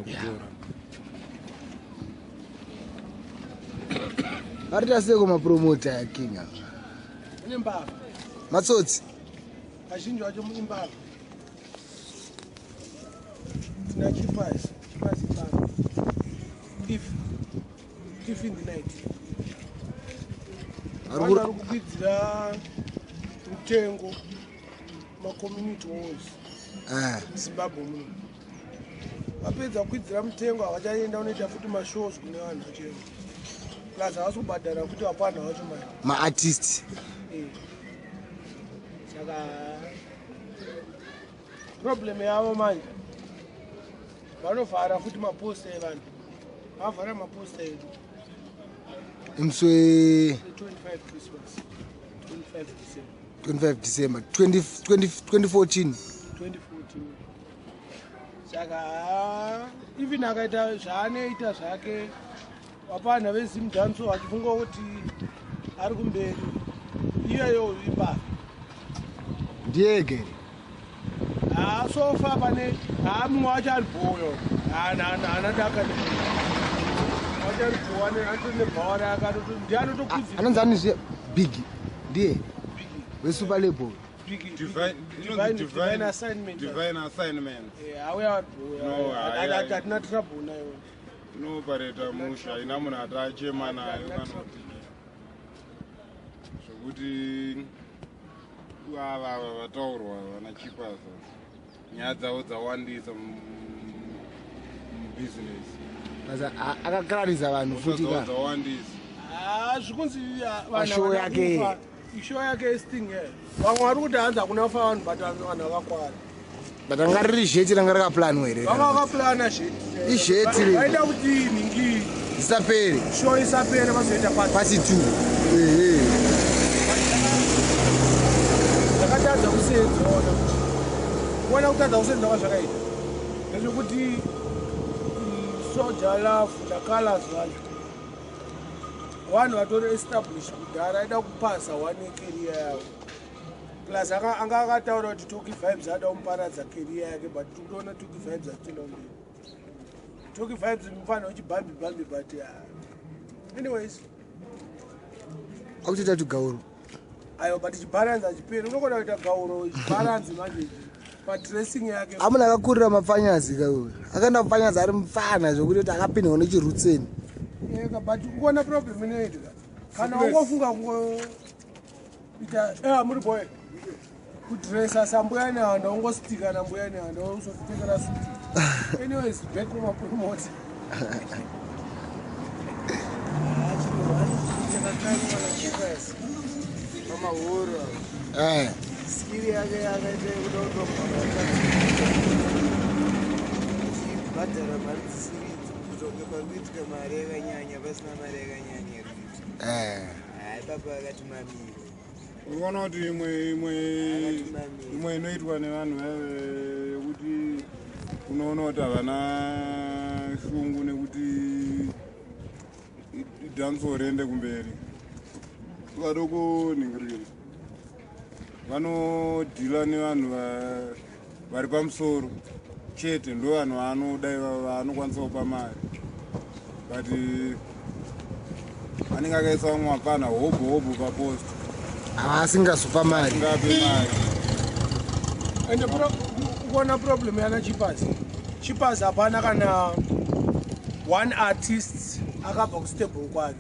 Kutora. Varita seko mapromota yaking ava? Ine mbavha. Matsotsi. Vazhinji vacho imbavha. Tina Chipas, Chipas imbavha. If in the night. Vanhu vari kukwidzira mutengo macommunity halls muZimbabwe muno. Vapedza kukwidzira mutengo, havachaenda unoita futi mashows kune vanhu vacho, plus havasi kubhadhara kuti vapana vacho mari. Maartist. Saka problem yavo manje, vanovhara futi maposta evanhu, vavhara maposta edu. Imusi we 25 Christmas, 25 December. 25 December 20, 20, 2014. 2014. Saka even akaita zvaanoita zvake, vapana veZimdancehall vachifunga kuti ari kumberi, iyoyo imbavha. Ndiyegere. Haa, so far pane, haa, mumwe wacho ari bhoyo, haana daka, wacho ari bho, atori nebhawa rake, ndiye anotokwidzira. Anonzi ani zviya? Big ndiye weSuper Label. Divine Assignment. Divine Assignment. Auya. No, hatina trouble nayo. Inopareta musha, ina munhu atachema nayo kana kuti zvokuti ava vataurwa vana Chipas, nyaya dzavo dzawandisa mubhizinesi. Basa akakararisa vanhu futi dzavo ka. Dzawandisa. Ah, zvikunzi Pashow yake. Ishow yake isting, vamwe vari kuti hanzi hakuna kufa vanhu, but vanhu vakakwana. But anga riri zheti, ranga rakaplanwa here? Vanga vakaplana zheti. Izheti riri. Vaida kuti nhingi Zisaperi. Show isapere, vazoita pati. Pati two, ehe. Zvakatadza kusenza, ona kuti kuona kutadza kusenza kwazvakaita ndezvekuti Soul Jah Love naCalaz vacho vanhu vatori establish kudhara, aida kupasa one yecareer yavo, plus anga akataura kuti Tocky Vibes ada kumuparadza career yake, but tiri kutoona Tocky Vibes achitoenda kumberi. Tocky Vibes mufanira uchibhambi bhambi, but anyways. Akutoita tugauro. Aiwa, but chibharanzi hachiperi, unogona kuita gauro chibharanzi manje padressing yake. Amuna akakurira mapfanyazi kauyo, akaenda mupfanyazi ari mupfana zvokuti kuti akapindwa nechirutseni. Eka, but ukuona problem inoitika kana wangofunga kungoita muri boy kudresa sambuya Nehanda, ungostika nambuya Nehanda, uzotipfekera suti. Anyways, back kumapromota. Chakakanywa pamahoro. Skiri yake yakaita yekuda kutotomabhadhara mari dzisiri idzo, kuita kunge pari kuitika mari yakanyanya pasina mari yakanyanya iri kuitika. Hayi, papa akati mamiri. Unoona kuti imwe Akati mamiri. Imwe inoitwa nevanhu vaive yekuti unoona kuti havana shungu nekuti dancehall riende kumberi, vadoko ningirikiri vanodhila nevanhu vari pamusoro chete, ndo vanhu vaanoda ivavo vaanokwanisa kupa mari, but anenge akaisa vamwe mapfana hobho hobho papost. Haasingazopa mari. Ngape mari. Ende ukuona problem yana Chipas, Chipas hapana kana one artist akabva kustable kwake.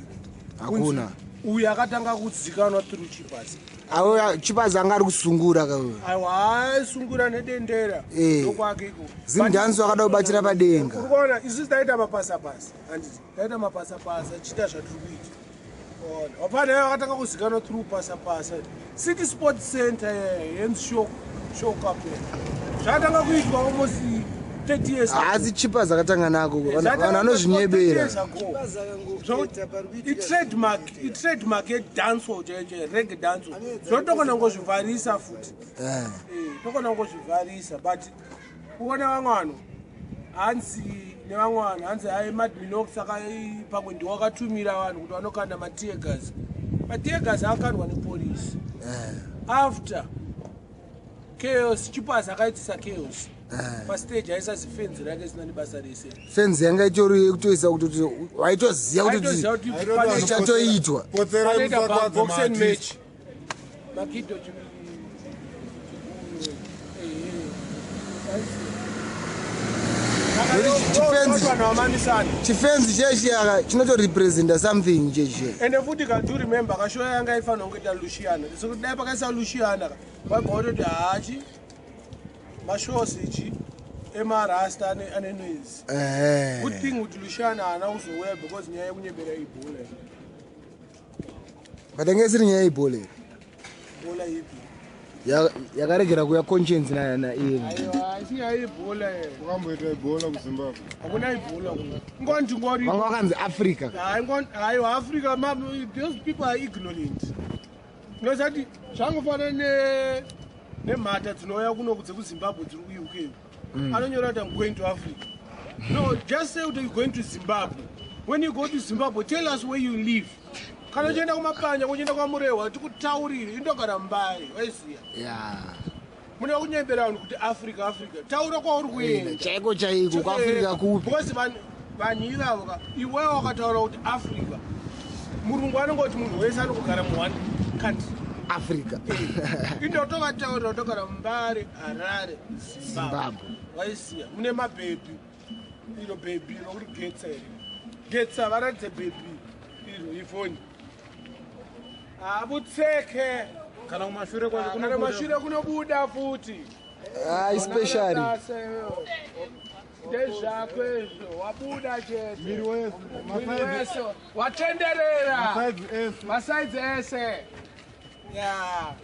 Hakuna. Uyu akatanga kuzikanwa through Chipas. Awo Chipas anga ari kusungura kauyo. Aiwa, aisungura nedendera. Ndokwake iko. ZimDance akada kubatira padenga. Uri kuona isusu taita mapasapasa, handiti? Taita mapasapasa, chiita zvatiri kuita. Ona hapana iye akatanga kuzikanwa through Pasapasa, City Sports Center yenzi show cup, zvakatanga kuitwa almost 30 years ago. Haasi Chipas akatanga nako, vanhu vanozvinyebera. Itrademark yedancehall chaicho, reggae dancehall, zvotokona ngozvivharisa futi. Tokona ngozvivharisa, but kuona vamwe vanhu hanzi nevamwe vanhu hanzi hai, Madminox pamwe ndiwo akatumira vanhu kuti vanokanda mateargas. Mateargas akakandwa nepolisi after chaos. Chipas akaitisa chaos. Pastage aisa zifenzi rake isina nebasa rese. Fenzi yanga itori yekutoisa kuti waitoziva kuti Aitoziva kuti Aitoti pane- ichatoitwa. Potserai panoita musakwadze boxing maartist. match. Makido Chifenzi- vamamisana. Chifenzi chechi chinotorepresenta something chechi. Ende futi ka, do remember ka, show yanga ifanira kungoita Luciana, sekuti dai pakaisa Luciana ka, vaibva vatoti hachi mashows ichi emarasta ane noise. Good thing kuti Luciana haana kuzouya because nyaya yekunyebera ibhola. But yanga isiri nyaya yeibhola here? Bhola ipi? Yakaregera kuya Conscience naiye. Aiwa, isi nyaya yebhola. Wakamboita ibhola kuZimbabwe? Hakuna ibhola kuna ngoni ngori. Vanga vakanzi Africa. Aiwa, Africa, those people are ignorant. Unosati zvangofanana nemhata dzinouya kuno dzekuZimbabwe dziri kuUK. Anonyora kuti, "I'm going to Africa." No, just say kuti you're going to Zimbabwe. When you go to Zimbabwe, tell us where you live. Kana uchienda kumapanya, kuchienda kwaMurehwa, tikutaurire, indogara Mbare, waiziya. Munoda kunyembera vanhu kuti Africa, Africa. Taura kwauri kuenda. Chaiko chaiko, kuAfrica kupi? Because vanhu ivavo ka, iwewe wakataura kuti Africa, murungu anongoti munhu wese anongogara muone country. Africa. Indotovataurira kutogara Mbare, Harare, Zimbabwe. Zimbabwe. Waisiya mune mabhebhi, iro bhebhi rokuti getsa here, getsa, varatidze bhebhi iro, ifoni habutseke. Kana kumashure kwacho. Kana kumashure kunobuda futi. Ai, specially. Ndezvako izvo, wabuda chete. Miri wese. Mwiri wese watenderera. Masaizi ese. Masaizi ese ya.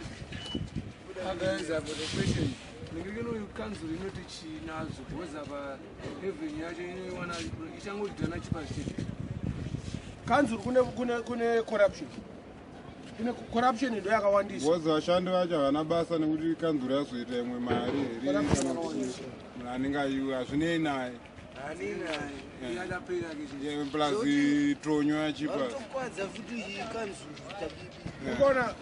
Guys, I've got a question. Ndingekeno kanzuro inoti chinazo because apa revenue yacho inoiwana ichangodhana Chipasi chete. Kanzuru kune corruption, kune corruption ndo yakawandisa. Because vashandi vacho havana basa nekuti kanzuro yazoita imwe mari here, kana kuti munhu anenge aiwe hazvinei naye. Yadapera ke. Yeah, plus tonyo yaChipasi. Vanotokwadza futi kanzuru tabibi. Ukona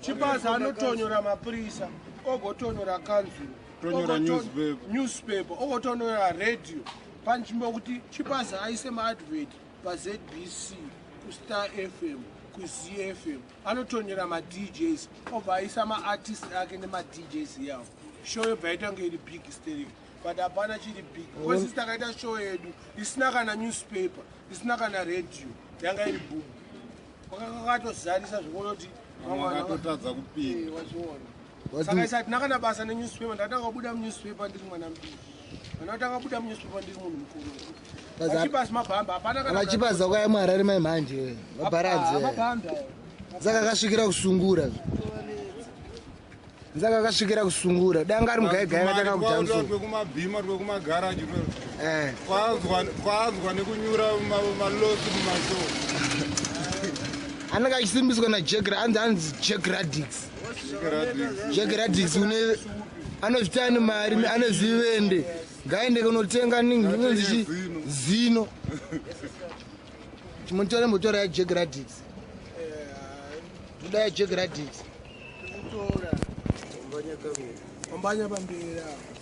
Chipasi anotonyora mapurisa, ogotonyora kanzuru. Tonyora newspaper. Newspaper, ogotonyora radio, panzvimbo yekuti Chipasi aise maadvert paZBC, kuStar FM, kuZFM, anotonyora maDJs, obva aisa maartist ake nemaDJs yawo. Show yobva yaita kunge iri big stereo, but hapana chiri big, because isi takaita show yedu isina kana newspaper, isina kana radio, yanga iri boom, kwakakatozarisa zvokunoti Vamwe vakatotadza kupinda. Wachiona. Saka isati ndakana basa nenewspaper, ndatanga kubuda munewspaper ndiri mwana mudiki, kana kutanga kubuda munewspaper ndiri munhu mukuru. VaChipasi mabhamba, hapana kana. VaChipasi vakauya muHarare mai mhanje vabharadzi. Mabhamba. Saka akasvikira kusungura, nzaka akasvikira kusungura danga ari mugaigai akatanga kudhanso. Twekumabhima, twekumagaraji, kwaanzwa nekunyura malosi mumashow. Anenge achisimbiswa naJack, anzi Jack Radix. Jack Radix une anozvita ane mari, ane zivende, ngaende kunotenga ningi inonzi chi zino chimotore motora yaJack Radix, toda yaJack Radix. Kutora ombanya pamberi apo.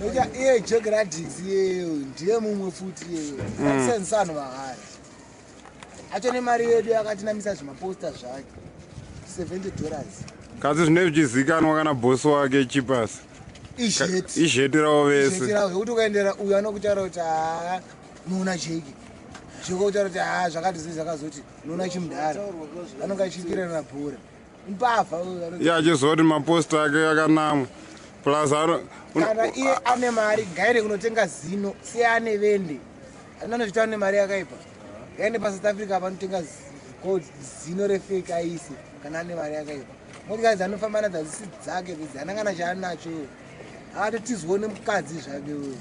Nokuti iye Jack Radix iyeyo ndiye mumwe futi iyeyo atisenzisa vanhu mahara acho nemari yedu yakatinamisa zvimaposta zvake, $70. Kasi zvinenge zvichizikanwa kana bhosi wake Chipasi. Izheti. Izheti ravo vese. Zvekuti ukaendera uyu anokutaura kuti haa, noona Jeki, Jeki okutaura kuti haa, zvakati zii, zvakazoti noona chimudhara anonge achiitirana bhora mbavha uyu Iye achiziva kuti maposta ake akanamwa, plus Kana iye ane mari, ngaende kunotenga zino, siye ane vende anonozvitaura nemari yakaipa, ngaende paSouth Africa panotenga gold, zino refake aise kana ane mari yakaipa. Motikadzi anofamba nadzo hadzisi dzake dzidzi, haana kana chaanacho, akatotizwawo nemukadzi zvake uyo.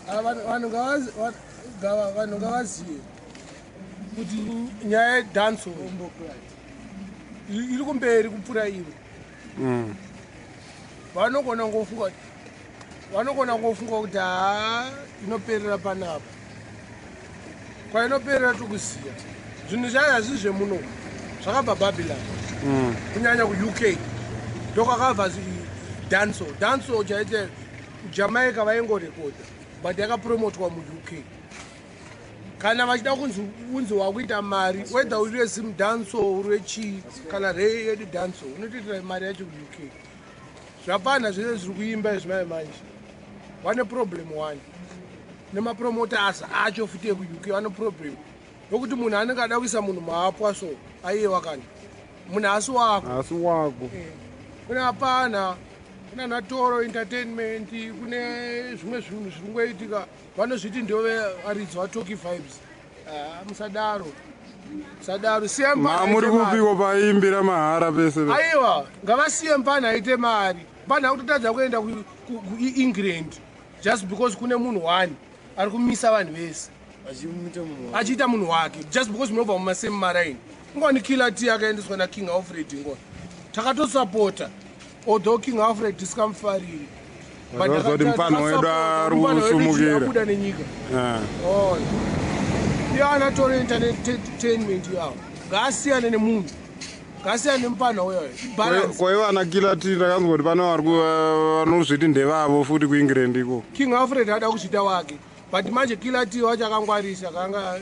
Ah, vanhu ngavazive kuti nyaya yedancehall iri kumberi kupfuura ivo. Vanogona kungofunga kuti haa, inoperera panapa, kwainoperera tikuziya. Zvinhu zvayo hazvisi zvemuno, zvakabva Babylon, kunyanya kuUK. Ndokwakabva danso danso chaite Jamaica vaingorekodha, but yakapromotwa muUK. Kana vachida kunzi unzi wakuita mari, whether uri weZimdancehall, uri wechii, kana rei yedu danso, unotoitira mari yacho kuUK. Zvapana zvese zviri kuimba izvi mai manje vane problem one nemapromoters acho futi ekuUK vane problem nokuti munhu anenge ada kuisa munhu maapwa, so aiyewa kana munhu asi wako. Asi wako. Kune hapana, kuna natoro entertainment, kune zvimwe zvinhu zviri kungoitika, vanozviti ndovaridzi vaTocky Vibes. Ah, musadaro, musadaro, siya mupana Mamuri aite mari. Kupiko paimbira mahara pese pese. Aiwa, ngavasiye mpana aite mari. Mpana akutotadza kuenda kuEngland just because kune munhu one ari kumisa vanhu vese. Achimuita munhu wake. Achiita munhu wake just because munobva mumasame maraini. Ingwani Killer T akaendeswa naKing Alfred, ingwani takatosapota, although King Alfred tisikamufariri. But kuti mupfanha wedu ari kusumukira. Abuda nenyika. Ah. Oh. Iyo anatora entertainment yawo, ngaasiyane nemunhu, ngaasiyane nemupfanha uyoyo, ibalance. Kwaiva ana Killer T, ndakanzwa kuti pane vari vanozviti ndevavo futi kuEngland iko. King Alfred ada kuzviita wake, but manje Killer T wacho akangwarisa kanga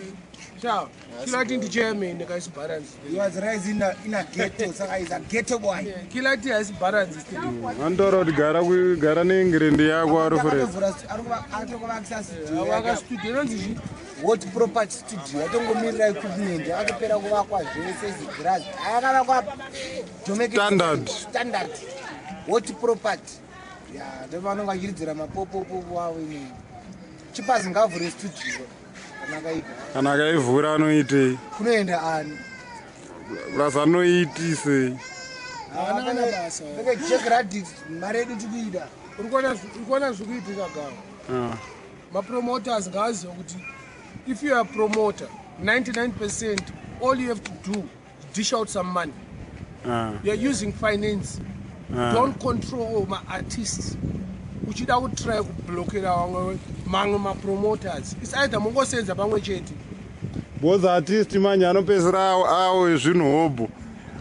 sha. Killer T ndichairman, kaisi balance. He was raised in a ghetto, saka he's a ghetto boy. Killer T haisi balance still. Vanotaura kuti gara neEngland yako, Alfred. Atokuvakisa studio yake. Waka studio inonzi chi? Hot Property Studio yatongomirira equipment, yakatopera kuvakwa zvese, zigirazi akavakwa. Standard. Standard Hot Property ya ndovanonge achiridzira mapopopopo avo inini. Chipazi ngavhure studio kana akaipa. Kana akaivhura anoitei? Kunoenda ani? Plus anoitisei? Haana kana basa. Peke Jack Radix, mari yedu tikuida. Uri kuona zviri kuitika gawo. Ah. Mapromoters ngaazive kuti if you are a promoter, 99% all you have to do is dish out some money. You're using finance. Don't control maartists uchida kutry kublokera vamwe mamwe mapromoters. Its either mungosenza pamwe chete. Because artist manje anopedzisira awo zvinhu hobho.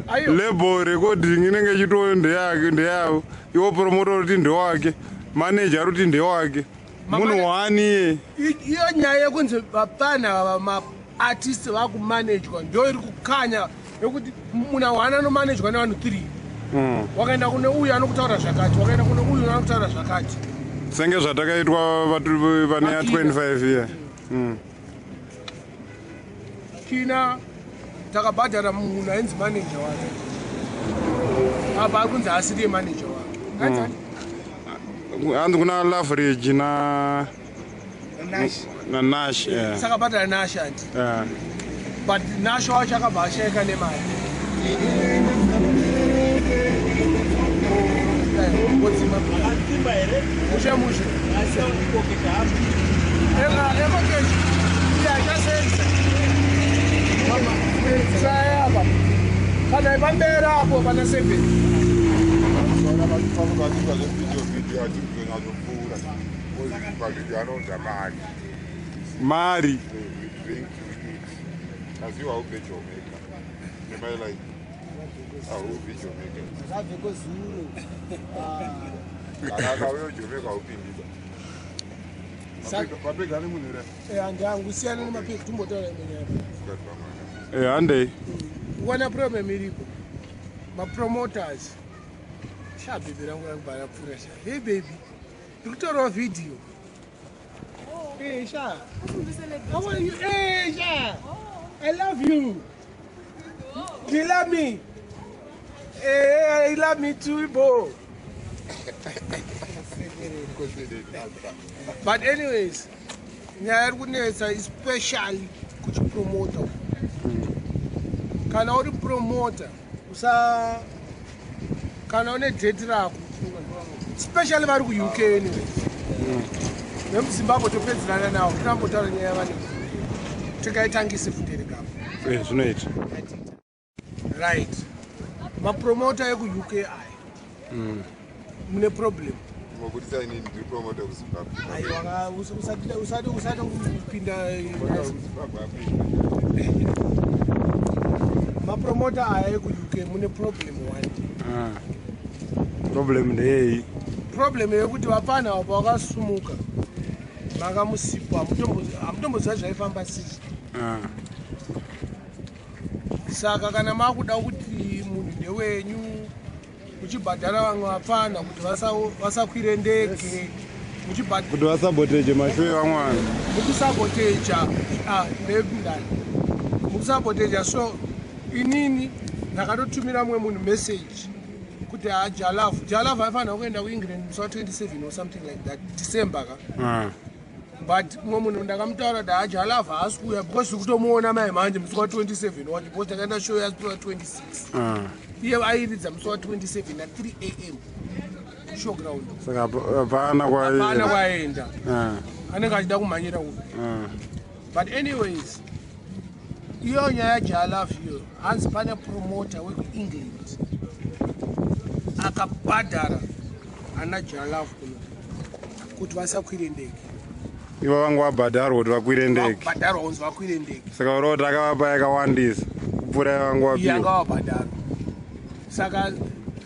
Aiwa. Label recording inenge ichito ndeyake, ndeyavo iwo, promoter kuti ndewake, manager kuti ndewake, munhu wani iye. Iyo nyaya yekunzi vapana maartist vakumanejwa ndo iri kukanya, nekuti munhu one anomanejwa nevanhu 3. Wakaenda kune uyu anokutaura zvakati, wakaenda kune uyu anokutaura zvakati. Senge zvatakaitwa vane ya 25 year. Kina takabhadhara munhu ainzi manager wake, apa ari kunzi asiriye manager wake. Anzi Hanzi kuna Laverage na Nash. Na Nash, yeah. Saka bhadhara Nash anti. But Nash wacho akabva ashaika nemari. Wodzima mushe mushe. Ekokeshi iyachasenza apa kana ipamberi apo pana 7. Vanoita zvevideo video achizonyatopfuura pavideo anounza mari. Mari. We drink, we eat, asi haubve Jamaica. Am I like haubvi Jamaica? Zvabveko zuro. Kana akauya Jamaica haupindika mapega ane munhu here? Handiangu, siyana nemapegi, tumbotaura imwe nyaya. Sikati pamwana. Handei. Kuona problem iripo, mapromoters sha, baby rangu rakubva rapfuura sha. Hey baby, ndiri kutorawo vhidhiyo. Hey sha, how are you? Hey sha, I love you. Do you love me? Hey, I love me too, bo. But anyways, nyaya iri kunetsa especially kuchipromota, kana uri promoter, usa kana une date rako, especially vari kuUK. Anyway, vemuZimbabwe topedzerana navo, tinambotaura nyaya yavane tingaitangise futi kapo. Zvinoita. Right, mapromota ekuUK aya, mune problem. Mobudisa inini ndiri promoter kuZimbabwe. Aiwa, usati kupinda. KuZimbabwe apinda. Mapromota aya ekuUK, mune problem one. Problem ndeyei? Problem yekuti vapfana ava pavakasumuka vakamusipo, hamutomboziva zvaifamba sei. Saka kana makuda kuti munhu ndewenyu, muchibhadhara vamwe vapfana kuti vasakwire ndege, kuti vasaboteje mashow evamwana. Mukusaboteja ndemundani, mukusaboteja. So inini ndakatotumira mumwe munhu message kuti ha, Jah Love, Jah Love aifanira kuenda kuEngland musi wa27 or something like that, December ka. But mumwe munhu ndakamutaura kuti ha, Jah Love haasi kuuya because tiri kutomuona mai manje musi wa27 wacho, because takaenda show yasi wa26. Iye airidza musi wa27 na3 a.m. showground. Saka hapana Hapana kwaenda. Kwaenda anenge achida kumhanyira uku. But anyways, iyo nyaya yaJah Love iyo, hanzi pane promoter wekuEngland akabhadhara ana Jah Love kuno kuti vasakwire ndege. Ivo vangu vabhadharwa kuti vakwire ndege? Vabhadharwa kunzi vakwire ndege. Saka uri kuti akavapa yakawandisa kupfuura yavangu Iye anga vapiwa? vabhadharwa, saka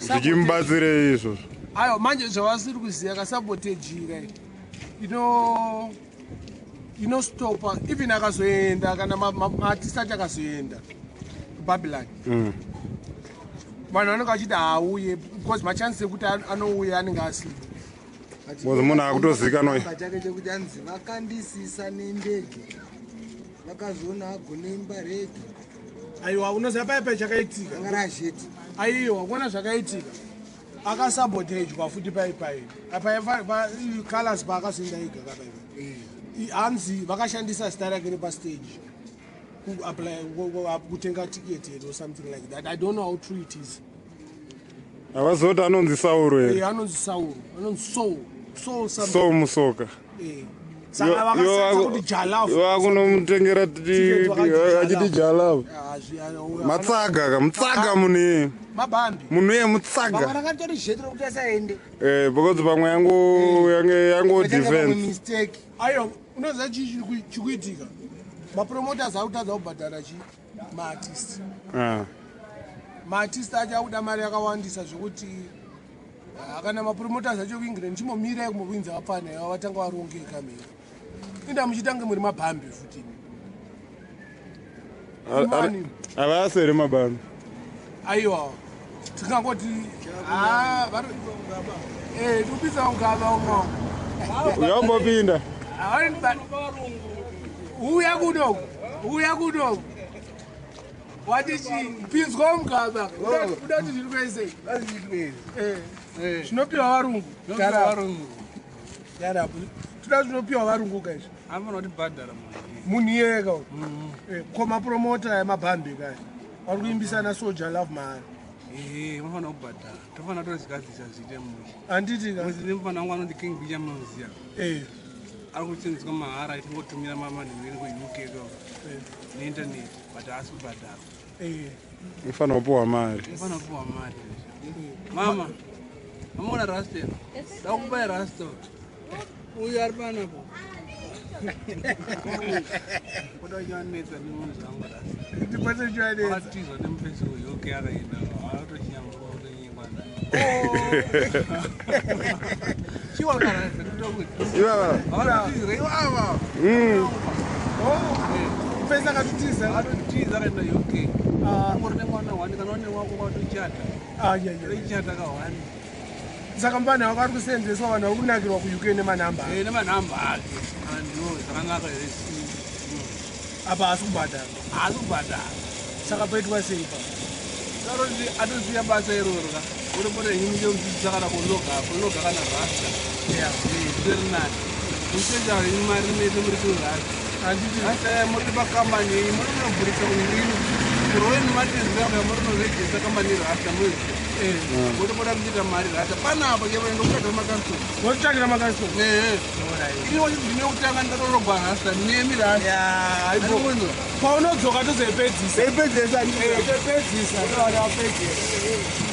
Zvichimubatsirei izvozvo? Aiwa, manje zvavasiri kuziva kasabotage ka inostopa even akazoenda, kana maartist acho akazoenda kuBabylon, vanhu vanenge vachiti haauye because machances ekuti anouya anenge asipo. Because munhu akutozikanwa. Chake chekuti anzi vakandisisa nendege, vakazoona agonoimba reggae. Aiwa, unoziva paipai chakaitika? Anga razheti. Aiwa, kuona zvakaitika, akasabotejwa futi paipai Colors paakazoenda ega kapaipai. Hanzi vakashandisa zita rake repastage kuapply kutenga ticket or something like that. I don't know how true it is. Havazoti anonzi Sauro here? Anonzi Sauro, anonzi Soul, Soul something. Soul Musoka. Saka vakasatsa kuti Jah Love. Vakunomutengera Ticket vakati achiti Jah Love. Matsaga ka, mutsaga munhu iye. Mabhambi. Munhu iye mutsaga. Vamwe rakatori zheti rokuti asaende. Because pamwe yangu yange yangu defense. Mistake. Aiwa, unoziva chii chikuitika? Mapromoters akutadza kubhadhara chi maartist. Maartist acho akuda mari yakawandisa zvekuti kana mapromoters acho kuEngland, chimbomirai kumbokwinza vapfana iva vatanga varongeka mhera inda muchitange muri mabhambi futi. Imani. Havasi here mabhambi? Aiwa, tingangoti tikupisa ungava umwe. Uyambopinda. Uya kuno, uya kuno, wati chi pinzwa mugaba, uda kuti zviri kwese zvinopiwa varungu. Yarapo toda zvinopiwa varungu kaizvi. Anofanira kutibhadhara munhu. Munhu iyeka ko mapromota emabhambi kaya vari kuimbisana Soul Jah Love mahari. Ehe, unofanira kubhadhara, tofanira tozigadzisa zviite mushe. Handiti ka? Mufana wangu anonzi King Bicha, munoziya? Eh. Ari kusenzeswa mahara achingotumira manhingeni kuUK ko neinternet, but haasi kubhadharwa. Unofanira kupiwa mari. Unofanira kupiwa mari. Mama, mamona rasta, dakupai rasta uyu ari panapo, kuda kuchanetsa nemunhu zvangu rasta. Ndipate chiwanetsa. Akatizwa nemufesi kuUK, akaenda akatochinyamuka kutonyengwa. Chiwakarasta. Ivava. Vakatizwa ivava. Mufesi akatitiza. Akatotiza akaenda UK. Angori nemwana one, kana une wako kwatochata. Tochata ka one. Saka mufana wako ari kusenzeswa, vanhu vari kunakirwa kuUK nemanhamba. Nemanhamba ake andiwo zvakanaka here? Apa haasi kubhadhara. Haasi kubhadhara. Saka poitwa sei pa? Aroti atosiya basa iroro ka, uripota henyu muchimudzidzisa kana kuloga kana rasta zvitori nani, muchiita henyu mari mese muri kurasta. Handiti? Rasta ya muri pakambani yenyu, muri kunovhurisa kurini kuroini matizaka, muri kunorejista kambani rasta muzi, motopota muchiita mari rasta panapa kevaenda makastoma. Wotsvakira makastoma. Ini wacho ndine kutanga ndatorogwa rasta nemi rasta. Paunodzoka tozoipedzisa. Toipedzisa. Toipedzisa, toapedzisa.